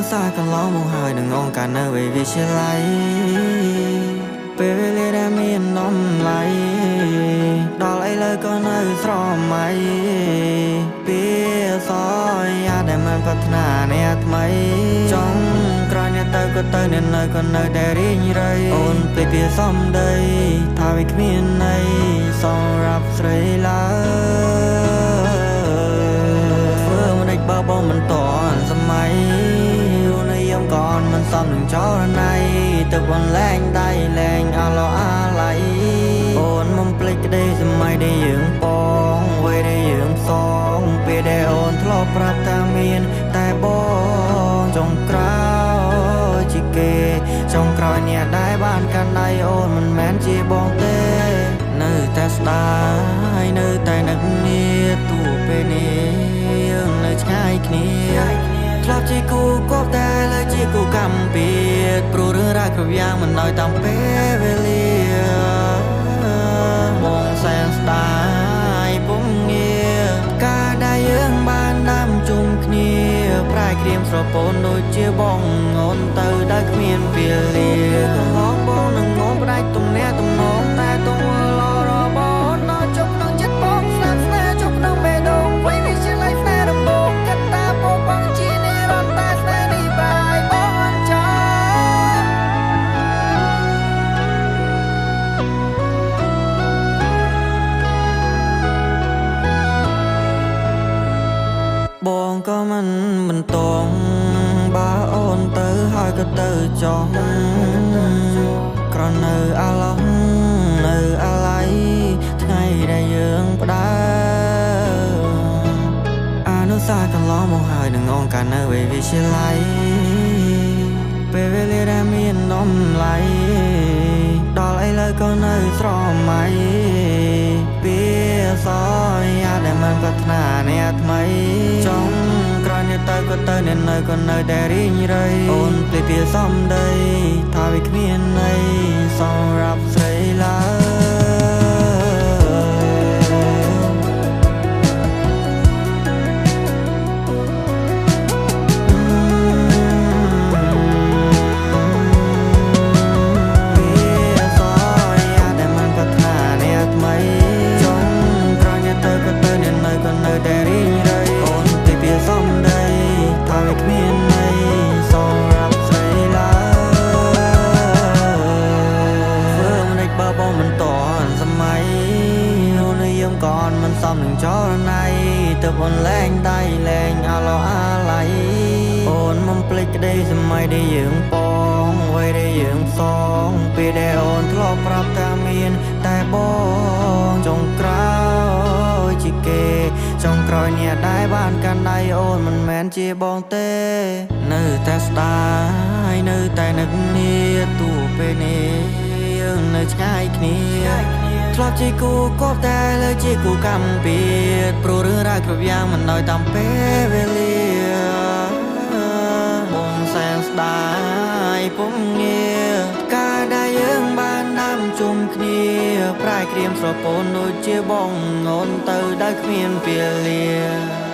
នុសាសន៍កន្លងមកហើយនឹងអង្គការនៅវិទ្យាល័យពេលវេលាដែលមានតម្លៃដល់ឥឡូវក៏នៅស្រមៃពីសយាដែលមិនប្រាថ្នាអ្នកថ្មីចង់ក្រោយអ្នកទៅក៏ទៅអ្នកនៅក៏នៅតែរីងរៃអូនភ្លេចពីសំដីថាវាគ្មានន័យសម្រាប់ស្រីឡើយធ្វើមិនដេចបើបងមិនតន់សម័យនិយមកនមិនសមនឹងចរណៃទៅបងលែងដៃលែងអឡោអាឡៃអូនមិនភ្លេចក្តីសម័យដែលយើងបងវ័យដែលយើងសងពេលដែលអូនធ្លាប់ប្រាប់ថាមានតែបងចុងក្រោយជាគេចុងក្រោយអ្នកដែលបានកាន់ដៃអូនមិនមែនជាបងទេនៅតែស្ដាយនៅតែនឹកនាទូពេលនេះយើងនៅឆ្ងាយគ្នាធ្លាប់ជាគូគប់តែលើជាគូកម្មពៀតព្រោះរឿងរ៉ាវគ្រប់យ៉ាងមិនដោយតាមពេលវេលាបងសែនស្ដាយពុំងារការដែលយើងបានដាំជុំគ្នាប្រែក្រៀមស្រពោនដូចជាបងអូនទៅដោយគ្មានពេលលាកន្លងបងនឹងងំផ្ដាច់ទំនាក់ទំនងតែទង្វើល្អរបស់អូនដល់ចុះក្នុងចិត្តបងស្នាមស្នេហ៍ចុះក្នុងបេះដូងវិញនេះជាឡៃស្នេហ៍ដំបូងកត្តាពបងជានិរន្តរតែស្នេហ៍នេះប្រែបងអត់ចាំបងក៏មិនបន្តបើអូនទៅហើយក៏ទៅចោះក្រនៅអាឡំនៅអាឡ័យថ្ងៃដែលយើងផ្ដើមអនុសាសន៍កន្លងមកហើយនឹងអង្គការនៅវិទ្យាល័យពេលវេលាដែលមានតម្លៃដល់ឥឡូវក៏នៅស្រមៃពីសយាដែលមិនប្រាថ្នាអ្នកថ្មីចង់ក្រោយអ្នកទៅក៏ទៅអ្នកនៅក៏នៅតែរីងរៃអូនភ្លេចពីសំដីថាវាគ្មានន័យសម្រាប់ស្រីឡើយកនមិនសមនឹងចរណៃទៅអូនលែងដៃលែងអឡោអាឡៃអូនមិនភ្លេចក្តីសម័យដែលយើងបងវ័យដែលយើងសងពេលដែលអូនធ្លាប់ប្រាប់ថាមានតែបងចុងក្រោយជាគេចុងក្រោយអ្នកដែលបានកាន់ដៃអូនមិនមែនជាបងទេនៅតែស្ដាយនៅតែនឹកនាទូពេលនេះយើងនៅឆ្ងាយគ្នាធ្លាប់ជាគូគប់តែលើជាគូកម្មពៀតព្រោះរឿងរ៉ាវគ្រប់យ៉ាងមិនដោយតាមពេលវេលាបងសែនស្ដាយពុំងារការដែលយើងបានដាំជុំគ្នាប្រែក្រៀមស្រពោនដូចជាបងអូនទៅដោយគ្មានពេលលា